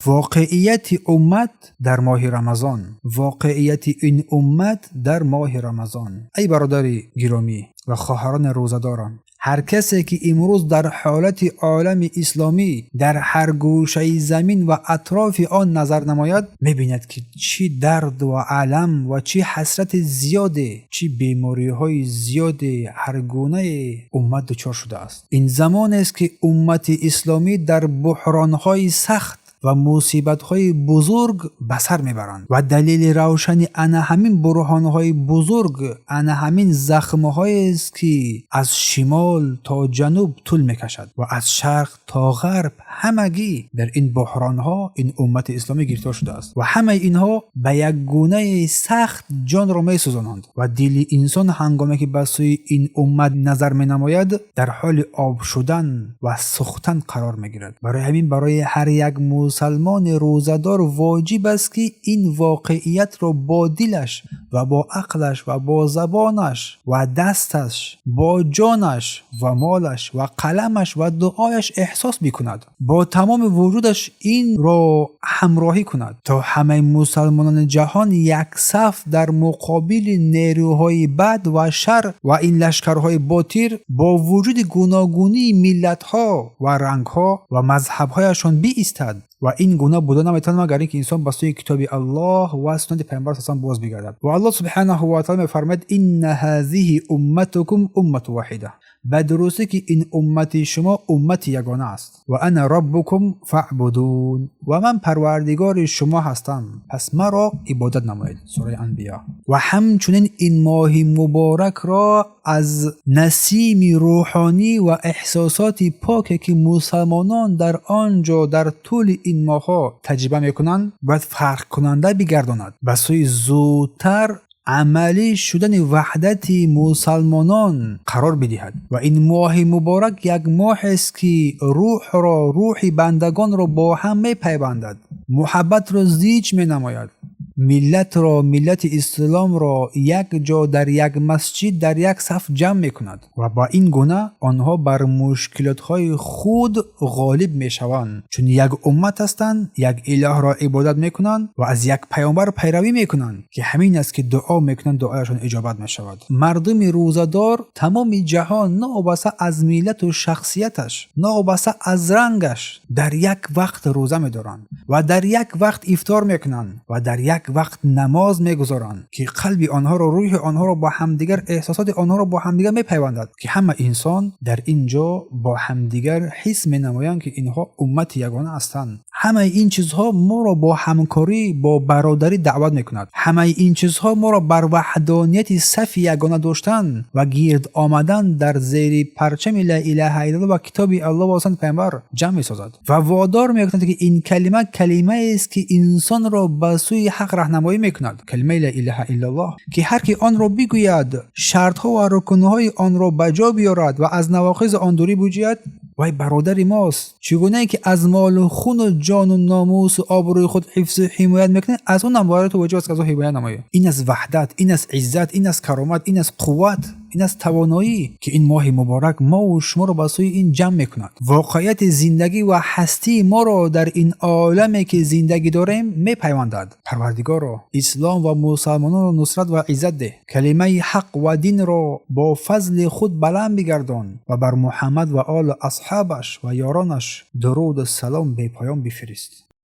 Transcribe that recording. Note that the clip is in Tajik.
Воқеияти уммат дар моҳи Рамазон, воқеияти ин уммат дар моҳи Рамазон. Эй бародари гиромӣ ва хоҳарони рӯзадорон, ҳар касе ки имрӯз дар ҳолати олами исломӣ дар ҳар гӯшаи замин ва атрофи он назар намояд, мебинад, ки чӣ дард ва алам ва чӣ ҳасрати зиёде, чӣ бемориҳои зиёде ҳар гунаи уммат дучор шудааст. Ин замонест, ки уммати исломӣ дар буҳронҳои сахт ва мусибатҳои бузург ба сар мебаранд ва далели равшани ана ҳамин бурҳонҳои бузург ана ҳамин захмҳоест, ки аз шимол то ҷануб тӯл мекашад ва аз шарқ то ғарб. Ҳамагӣ дар ин буҳронҳо ин уммати исломӣ гирифтор шудааст ва ҳамаи инҳо ба як гунаи сахт ҷонро месӯзонанд ва дили инсон, ҳангоме ки ба сӯи ин уммат назар менамояд, дар ҳоли об шудан ва сӯхтан қарор мегирад. Барои ҳамин барои ҳар як мусалмони рӯзадор воҷиб аст, ки ин воқеиятро бо дилаш ва бо ақлаш ва бо забонаш ва дасташ, бо ҷонаш ва молаш ва қаламаш ва дуояш эҳсос бикунад, бо тамоми вуҷудаш инро ҳамроҳӣ кунад, то ҳамаи мусалмонони ҷаҳон як саф дар муқобили нерӯҳои бад ва шар ва ин лашкарҳои ботил бо вуҷуди гуногунии миллатҳо ва рангҳо ва мазҳабҳояшон биистад. Ва ин гуна буда наметавонад, магар ин ки инсон ба сӯи китоби Аллоҳ ва суннати Пайғамбар саллаллоҳу алайҳи васаллам боз бигардад. Ва Аллоҳ субҳанаҳу ва таъала мефармояд: «Инна ҳазиҳи умматукум уммату воҳида», ба дурустӣ ки ин уммати шумо уммати ягона аст. «Ва ана роббукум фаъбудун», ва ман парвардигори шумо ҳастам, пас маро ибодат намоед. Сураи Анбиё. Ва ҳамчунин ин моҳи муборакро аз насими рӯҳонӣ ва эҳсосоти поке, ки мусалмонон дар он ҷо дар тӯли ин моҳҳо таҷриба мекунанд, бояд фарқкунанда бигардонад, ба сӯи зудтар амалӣ шудани ваҳдати мусалмонон қарор бидиҳад. Ва ин моҳи муборак як моҳест, ки рӯҳро, рӯҳи бандагонро бо ҳам мепайвандад, муҳаббатро зич менамояд, миллатро, миллати исломро як ҷо, дар як масҷид, дар як саф ҷамъ мекунад ва ба ин гуна онҳо бар мушкилотҳои худ ғолиб мешаванд, чун як уммат ҳастанд, як илоҳро ибодат мекунанд ва аз як паёмбар пайравӣ мекунанд, ки ҳамин аст, ки дуо мекунанд, дуояшон иҷобат мешавад. Мардуми рӯзадор тамоми ҷаҳон, новобаста аз миллату шахсияташ, новобаста аз рангаш, дар як вақт рӯза медоранд ва дар як вақт ифтор мекунанд ва дар як вақт намоз мегузоранд, ки қалби онҳоро, рӯҳи онҳоро бо ҳамдигар, эҳсосоти онҳоро бо ҳамдигар мепайвандад, ки ҳама инсон дар ин ҷо бо ҳамдигар ҳис менамоянд, ки инҳо уммати ягона ҳастанд. Ҳамаи ин чизҳо моро бо ҳамкорӣ, бо бародарӣ даъват мекунад. Ҳамаи ин чизҳо моро бар ваҳдонияти сафи ягона доштан ва гирд омадан дар зери парчами ла илаҳа иллаллоҳ ва китоби Аллоҳ ва суннати Пайғамбар ҷамъ месозад ва водор мекунад, ки ин калима калимаест, ки инсонро ба сӯи ҳақ роҳнамоӣ мекунад. Калимаи ла илаҳа иллаллоҳ, ки ҳар ки онро бигӯяд, шартҳо ва рукнҳои онро ба ҷо биёрад ва аз навоқизи он дурӣ буҷӯяд, вай бародари мост. Чӣ гунае ки аз молу хуну ҷону номусу обрӯи худ ҳифзу ҳимоят мекунед, аз он ҳам барои ту воҷиб аст, ки аз ӯ ҳимоят намоӣ. Ин аст ваҳдат, ин аст иззат, ин аст каромат, ин аст қувват, ин аст тавоноӣ, ки ин моҳи муборак мову шуморо ба сӯи ин ҷамъ мекунад, воқеияти зиндагӣ ва ҳастии моро дар ин оламе, ки зиндагӣ дорем, мепайвандад. Парвардигоро, ислом ва мусалмононро нусрат ва иззат деҳ, калимаи ҳақ ва динро бо фазли худ баланд бигардон ва бар Муҳаммад ва олу асҳобаш ва ёронаш дуруду салом бепоён бифирист.